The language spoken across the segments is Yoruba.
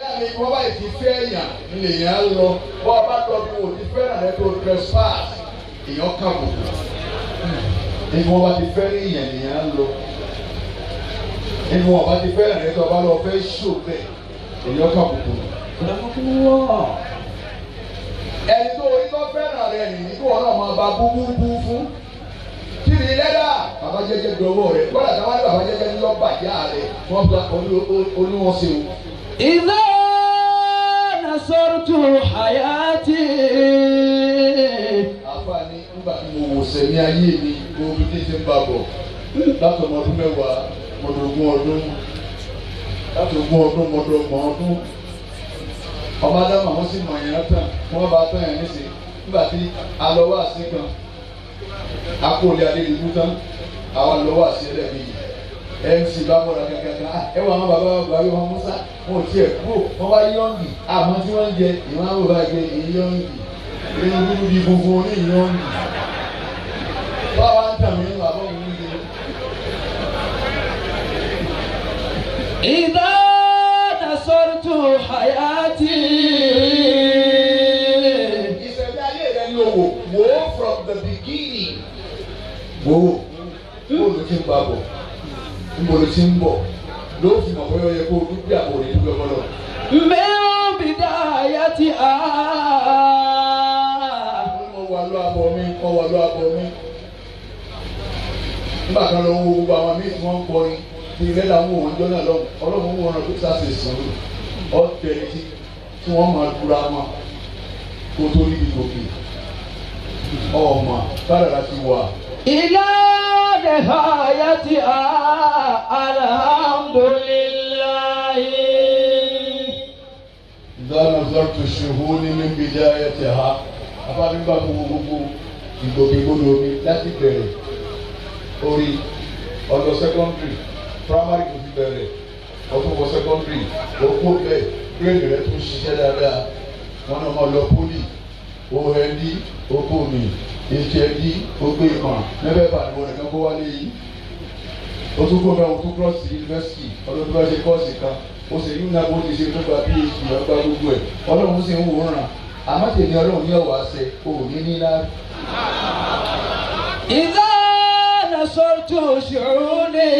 Mi wọ́n báyìí ti fẹ́ èèyàn lèèyàn lọ bọ́ ọ bá lọ bí wò ti fẹ́ràn rẹ tó trespass èèyàn kàbùkù. Ní wọ́n bá ti fẹ́ èèyàn lèèyàn lọ. Ní wọ́n bá ti fẹ́ràn rẹ tó bá lọ fẹ́ ṣò bẹ́ẹ̀ èèyàn kàbùkù. Ẹni tó orí tó fẹ́ràn rẹ nìyí kí wọn náà máa ba búbúbú fún. Kí ni lẹ́dà? Bàbá jẹ́jẹ́ dọwọ́ rẹ̀. Bọ́lá táwọn ní bàbá jẹ́jẹ́ ní lọ́ọ́ bàjá rẹ̀ wọ́n gba olúwọ́n ṣe o. إذا نصرت حياتي. Àfààní nígbà tí mo wò sẹ̀mí ayé mi gbogbo tí ti ń bá bọ̀ láti ọmọ ọdún mẹ́wàá mọ́dọ̀gún ọdún láti ogún ọdún mọ́dọ̀gbọ̀n ọdún. Ọmọ Ádámù àwọn sì mọ̀ yẹn tán wọ́n bá tán yẹn nísìn nígbà tí a lọ wá sí kan akóòlì adédìbú tán àwa lọ wá sí ẹlẹ́ẹ̀kejì. MC bá mọ̀ra kankan ẹ wọ àwọn bàbá wa Buhari wọn Musa wọn ò tiẹ̀ kú wọn wá yọ̀ǹgì àmọ́ tí wọ́n ń jẹ ìwọ̀n àwọn bàbá jẹ èyí yọ̀ǹgì èyí dúdú di funfun ní yọ̀ǹgì báwa ń tàn mí nínú àbọ̀ mi níbi. إذا نصرت حياتي. Ìṣẹ̀lẹ̀ ayé rẹ ni o wò wò ó from the beginning. Wò ó bó ló ti ń bá bọ̀ níbo ló ti ń bọ̀ ló fi mọ̀ bóyá ó yẹ kó o dúpẹ́ àbò rẹ̀ dúpẹ́ bọ́lọ̀. من بدايتها. Mo wà lọ abọ́ mi, mo wà lọ abọ́ mi. Nígbà kan lọ wo gbogbo àwọn míì tí wọ́n ń kọrin tí ilé làwọn òun jọ náà lọ́wọ́ ọlọ́run wọn rán pé sáà ṣe sùn ọ̀tẹ̀ tí wọ́n máa dúra wọn kó tó níbi gòkè. Ọmọ kádàrá ti wà. إلى نهايتها الحمد لله. إذا نظرت الشهود من بدايتها afáfíńgbà gbogbo ìgbòkègbodò mi láti bẹ̀rẹ̀ orí ọ̀dọ̀ secondary primary kò fi bẹ̀rẹ̀ ọtún wọ secondary òkú bẹ́ẹ̀ bírèdì rẹ̀ tún ṣiṣẹ́ dáadáa wọn náà máa lọ poli OND okó mi HND ogbé ìmọ̀ mẹ́fẹ̀ẹ́fà ni mo nìkan kó wálé yìí o tún kó bẹ́ẹ̀ o tún cross university ọdún tó bá ṣe kọ́ọ̀sì kan o sì ní ìnáwó ti ṣe tó gba PhD ọgbà gbogbo ẹ̀ ọlọ́run sì ń wòran àmọ́ tèmi ọlọ́run ní ọ̀wá ṣe o ò ní ní lá. إذا نصرت شعوني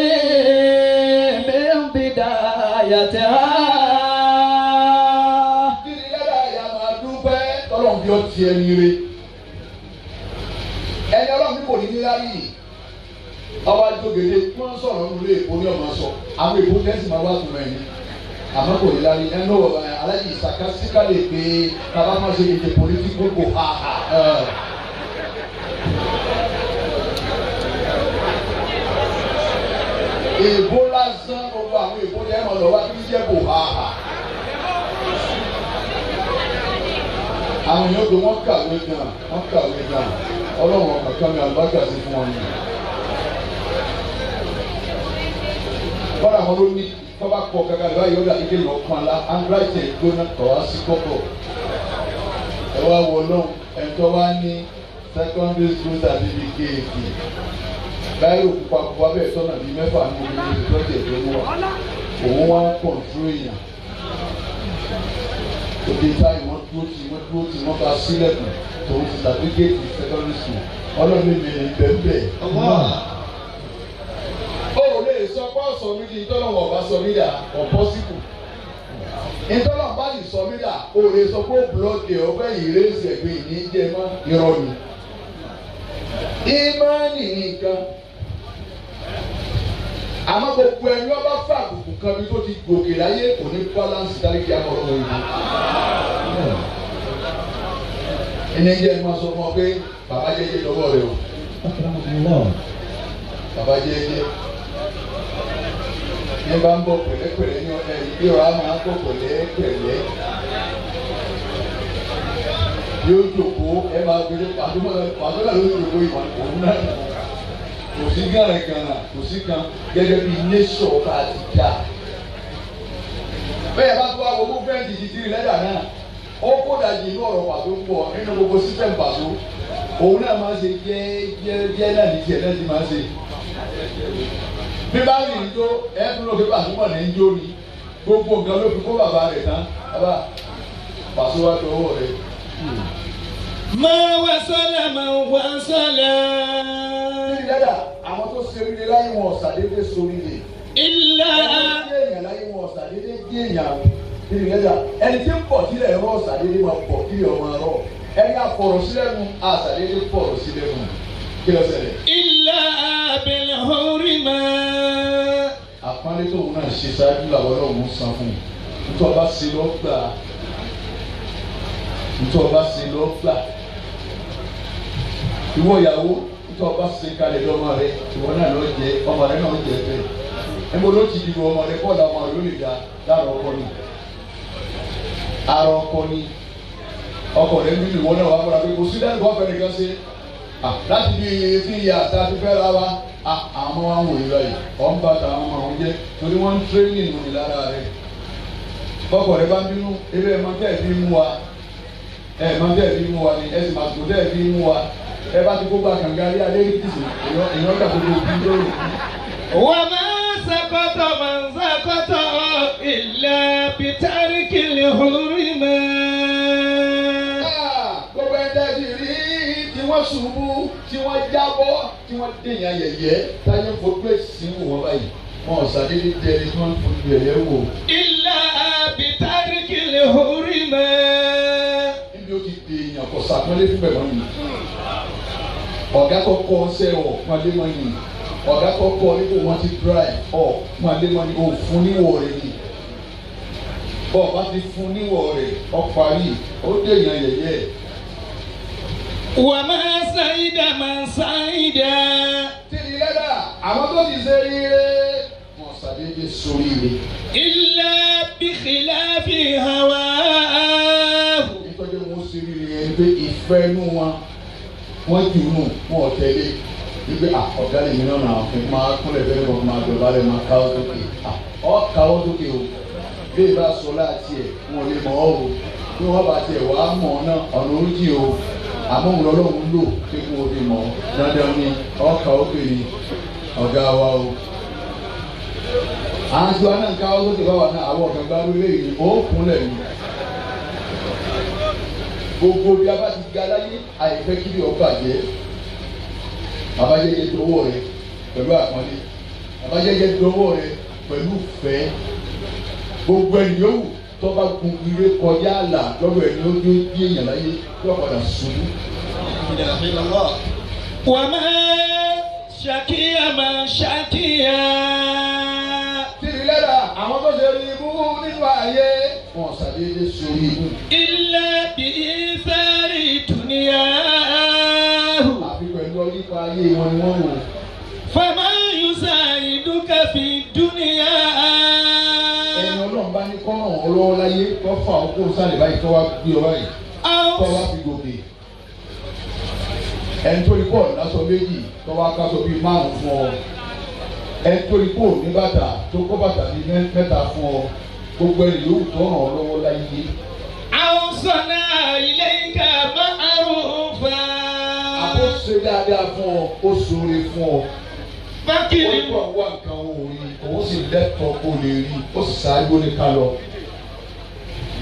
من بدايتها. Kí ni yàrá ìyá máa dúpẹ́ tọ́lọ́run fi ọ́ ti ẹni re ẹni ọlọ́run ní kò ní ní láyé yìí ọba jógede wọ́n sọ̀rọ̀ nínú ilé èkó ní ọmọ sọ àwọn èkó tẹ́sí máa wá tún ẹni àmọ́ kò ní láyé ẹni ọ̀rọ̀ aláyé ìsàkásíkà lè pé bàbá máa ṣe èdè pòlítíkì kò ha ha. Èbó lásán gbogbo àwọn èbó tẹ́ ẹ̀ mọ̀ lọ́wọ́ kí ní jẹ́ kò ha ha. Àwọn èèyàn tó wọ́n kàwé gan wọ́n kàwé gan ọlọ́run ọ̀kàn kan mi àlùbáṣà sí fún wọn ni. Bọ́dà wọn ló ní tọ́ba kọ kankan lọ́wọ́ yóò dà ike lọ kan la handwriting gbóná tọ́ wá sí kọ́kọ́. Ẹ wá wọ lọ́hùn ẹ̀ńtọ́ wá ní secondary school certificate báyìí òkúpa pupa bẹ́ẹ̀ sọ́nà bíi mẹ́fà ní omi ní ìtọ́jú ẹ̀dọ́ mú wa òun wá ń kọ̀ǹtúrò èèyàn. Òde táyì wọ́n dúró tì wọ́n dúró tì wọ́n bá sílẹ̀kùn tòun ti certificate secondary school ọlọ́run mi ní bẹ́ẹ̀ bẹ́ẹ̀. O ò lè sọ pé ọ̀sọ̀ mi di ìtọ́lọ́wọ̀ ọba sọ mí dà ọ̀pọ̀sibù. Ìtọ́lọ́wọ̀ bá sì sọ mí dà o lè sọ pé ó búlọ́ọ̀kì ọ̀fẹ́ ìrẹsì ẹ̀gbẹ́ ìní jẹ mọ́ irọ́ ni. Ìmánì nìkan. Àmọ́ gbogbo ẹni ọba fà àbùkù kan bí tó ti gòkè láyé kò ní balance dáríkì àmọ́ràn òyìnbó. Ẹni jẹ́ ẹ máa sọ fún ọ pé bàbá jẹ́jẹ́ lọ́wọ́ rẹ o. Bàbá jẹ́jẹ́ ní bá ń bọ̀ pẹ̀lẹ́pẹ̀lẹ́ ní ọ̀nà ìrọ̀ á máa ń bọ̀ pẹ̀lẹ́pẹ̀lẹ́ yóò jòkó ẹ máa gbélé pàtó náà ló jòkó ìwà òun náà kò sí gànàgànà kò sí kan gẹ́gẹ́ bí nation bá ti dà bẹ́ẹ̀ bá tó àwọn gọ́fẹ́ǹtì ti tiri lẹ́dà náà ó kó dàjì inú ọ̀rọ̀ pàtó ń bọ̀ nínú gbogbo sísẹ̀mù pàtó òun náà máa ń ṣe jẹ́jẹ́ náà ní tiẹ̀ náà ti máa ń ṣe. Bí bá rìn jó ẹ tún lọ pé Pasuma ní jó ni Gbogbo nǹkan ló fi kó bàbá rẹ̀ tán. Bàbá pàṣẹ wá dọwọ́ rẹ̀. ما وصل من وصل Níbi dáadáa, àwọn tó ṣe oríire láyé wọn ọ̀sàdédé soríire. إلا Ẹni tí èèyàn láyé wọn ọ̀sàdédé dé èèyàn. Níbi dáadáa, ẹni tí ń pọ̀ sílẹ̀ ẹ̀rọ ọ̀sàdédé máa pọ̀ kílẹ̀ ọmọ ẹ̀rọ. Ẹni àfọ̀rọ̀ sílẹ̀nu àsàdédé fọ̀rọ̀ sílẹ̀nu. Kí ló ṣẹlẹ̀? إلا بالحرمة Àpọ́nlé tóun náà ṣe ṣáájú làwọn ọlọ́run san fún un. Ntọ́ bá ṣe lọ́ gbà. Ntọ́ bá ṣe lọ́ gbà. Ìwọ ìyàwó ntọ́ bá ṣe kalẹ̀ lọ́mọ rẹ ìwọ náà lọ jẹ ọmọ rẹ náà jẹ bẹ́ẹ̀. Ẹ̀mọ́ ló ti dìbò ọmọ rẹ kọ́ọ̀dà ọmọ rẹ ó lè da lára ọkọ ni. Ara ọkọ ni. Ọkọ rẹ ń bí ìwọ náà wà fúnra pé kò sí dáná kó fẹ́ nìkan ṣe. Láti bí etí ìyá àti àti fẹ́ ra wa àwọn ọmọ wa ń wòye báyìí ọ̀ ń bàtà àwọn ọmọ àwọn jẹ́ torí wọ́n ń tírénì nù ní lára rẹ̀. Bọ́kọ̀ rẹ bá ń bínú eré ẹ̀ máa tẹ́ ẹ̀ fi mú wa ẹ̀ máa tẹ́ ẹ̀ fi mú wa ni ẹ̀ sì máa tó tẹ́ ẹ̀ fi mú wa ẹ bá ti kó gba kànga rí adé ní tìsí èèyàn gbà gbogbo òbí lórí. وما سقط من سقط إلا بترك الحرمة Gbogbo ẹ̀ tẹ́ ti rí tí wọ́n ṣubú tí wọ́n jábọ́ tí wọ́n dèèyàn yẹ̀yẹ́ táyé fojú èsì wò wọ́n báyìí wọn ò sàdédé jẹ ẹni tí wọ́n ń fojú yẹ̀yẹ́ wò. إلا بترك الحرمة Níbi ó ti dèèyàn kò sàpọ́nlé fún bẹ̀rẹ̀ mọ́ ni. Ọ̀gá kọ́kọ́ ṣe ọ̀ pọ́nlé mọ́ ni. Ọ̀gá kọ́kọ́ nípò wọ́n ti dry ọ̀ pọ́nlé mọ́ ni. Ò fún níwọ̀ rẹ̀ ni. Bọ́ọ̀ bá ti fún níwọ̀ rẹ̀ ọ parí ó dèèyàn yẹ̀yẹ́. وما سعد من سعد Tìrì lẹ́dà àwọn tó ti ṣe ríire wọn ṣàdédé soríire. إلا بخلاف هواه Nítorí wọn ṣe ríire yẹn ni pé ìfẹ́ inú wọn wọ́n jù nù wọn ò tẹ̀lé wípé ọ̀gá lè mi náà nà kí n máa kúnlẹ̀ fẹ́rẹ́ bọ̀ máa dọ̀bálẹ̀ máa káwọ́ sókè ọ̀ káwọ́ sókè o bí ìbá sọ láti ẹ̀ wọn ò lè mọ̀ ọ́ o bí wọ́n bá tiẹ̀ wàá mọ̀ ọ́ náà ọ̀nà oríjì o àmọ́ òun lọ́lọ́run lò pé kí wọ́n fi mọ̀ ọ́ dandan ni ọ̀ káwọ́ sókè ni ọ̀gá wa o. À ń sọ náà káwọ́ sókè báwa náà àwọn ọ̀gá gbárù léyìí ó kúnlẹ̀ ni. Gbogbo bí a bá ti ga láyé àìfẹ́ kí bí ọba jẹ́ bàbá jẹ́jẹ́ dọwọ́ rẹ pẹ̀lú àpọ́nlé bàbá jẹ́jẹ́ dọwọ́ rẹ pẹ̀lú fẹ́ gbogbo ẹni yòówù tó bá gun ire kọjá àlà lọ́dọ̀ ẹni ó dé bí èèyàn láyé yóò padà ṣubú. وما شكي من شكي Tìrì lẹ́dà àwọn tó ṣe rí ibú nínú ayé wọn ṣàdédé sórí ibú. إلا بإيثار دنياه Àfi pẹ̀lú ọlípa ayé wọn ni wọ́n wò. فمن يساعدك في الدنيا Ẹni Ọlọ́run bá ní kọ́ràn ọlọ́wọ́ láyé kọ́ fà ó kó sálẹ̀ báyìí kọ́ wá gbé ọ báyìí. أو Kọ́ wá fi gòkè. Ẹni tó rí bọ́ọ̀lù lásọ méjì tó wá kásọ bíi márùn-ún fún ọ. Ẹni tó rí bọ́ọ̀lù ní bàtà tó kó bàtà bíi mẹ́ta fún ọ. Gbogbo ẹni yòówù tó ràn ọ́ lọ́wọ́ láyé. أو صنع إليك معروفا Àbó ṣe dáadáa fún ọ, ó ṣoore fún ọ. Ó فكر gbọ́ wá nǹkan òun rí, òun sì lẹ́tọ̀ọ́ kó lè rí, ó sì ṣáájú ní ká lọ.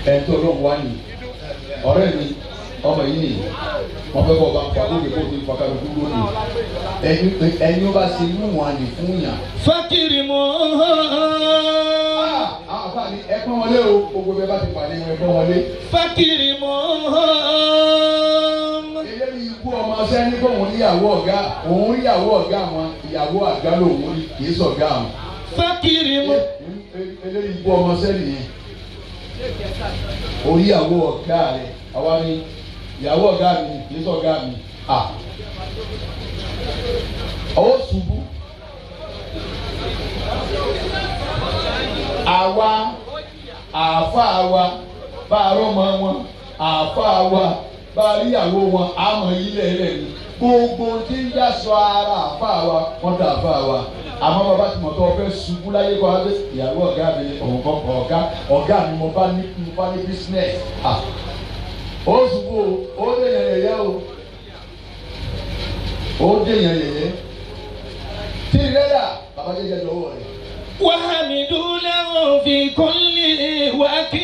Ẹni tó lóun wá nìyí. Ọ̀rẹ́ mi, ọmọ yìí nìyí. Wọ́n fẹ́ kọ́ ọba ń fa lóde kó ti ń fa kálukú lónìí. Ẹni ó bá ṣe inú wọn ni fún yàn. فكرموه Àwọn àfáà ní ẹ pọ́n wọlé o, gbogbo bẹ́ẹ̀ bá ti pàdé wọn ẹ pọ́n wọlé. فكرموه Eléyìí ikú ọmọ sẹ́ni kó òun níyàwó ọ̀gá, òun ríyàwó ọ̀gá àwọn, ìyàwó àgbá lòun rí, kì í sọ̀gá àwọn. فكرموه Eléyìí ikú ọmọ sẹ́ni yẹn. Oríyàwó ọ̀gá rẹ̀, àwa ni ìyàwó ọ̀gá mi kì í sọ̀gá mi. Ọwọ́ ṣubú. Àwa àáfàá wa bá a rọ́mọ wọn àáfàá wa bá a ríyàwó wọn àmọ́ ilé ẹlẹ́ ni gbogbo tí ń yá sọ ara àáfàá wa wọ́n dá àáfàá wa àmọ́ bàbá tí mo tọ́ fẹ́ ṣubú láyé kọ́ abẹ́ ìyàwó ọ̀gá mi òun kọ́ ọ̀gá ọ̀gá mi mo bá ní business ó ṣubú o ó dèèyàn yẹ̀yẹ́ o ó dèèyàn yẹ̀yẹ́ tí ìrẹ́là bàbá jẹ́jẹ́ lọ́wọ́ rẹ̀ وحمدوا له في كل وقت.